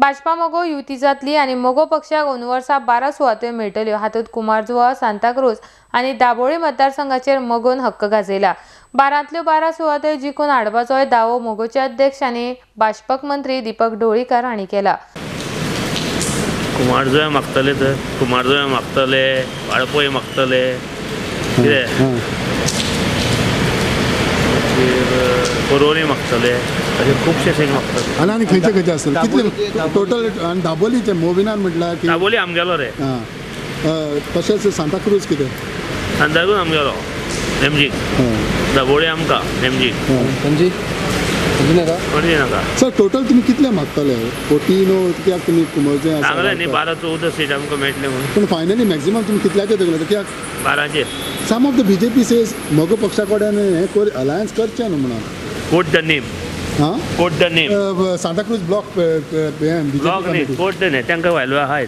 भाजपा मगो युती जातली आनी मगो पक्षाक अंदू वर्सा 12 सुवात्यो मेळटल्यो. हातूंत कुमारजुवा, सांताक्रूज आनी दाबोळी मतदारसंघाचेर मगोन हक्क गाजयला. 12तल्यो 12 सुवात्यो जिखून हाडपाचोय दावो मगोचे अध्यक्ष आनी भाजपक मंत्री दीपक ढवळीकार हांणी केला. कुमारजुव्या मागतले तर कुमारजुव्या मागतले, वाळपय मागतले, कितें मागीर कोरोली मागतले, अशे खुबशे सीट मागतले. आनी आनी खंयचे खंयचे आसतले कितले टोटल? आनी दाबोलीचे मोविनान म्हटल्यार की दाबोली आमगेलो रे. आं, तशेंच सांताक्रूज कितें? सांताक्रूज आमगेलो एमजीक, दाबोळी आमकां एमजीक. पणजी पणजी नाका, पणजी नाका. सर टोटल तुमी कितले मागतले? 14 कित्याक तुमी कुमरजें सांगलें न्ही आसा 12-14 सीट आमकां मेळटले म्हणून. पूण फायनली मॅक्झिमम तुमी कितल्याचेर दवरले कित्याक? 12चेर. Some of the BJP says मगो पक्षा कडेन हें कर अलायन्स करचें न्हू म्हणून. कोट the name. हां, quote the name. Santacruz block हें ब्लॉक न्ही, बीजेपी. Quote the name. तांकां व्हॅल्यू आहा.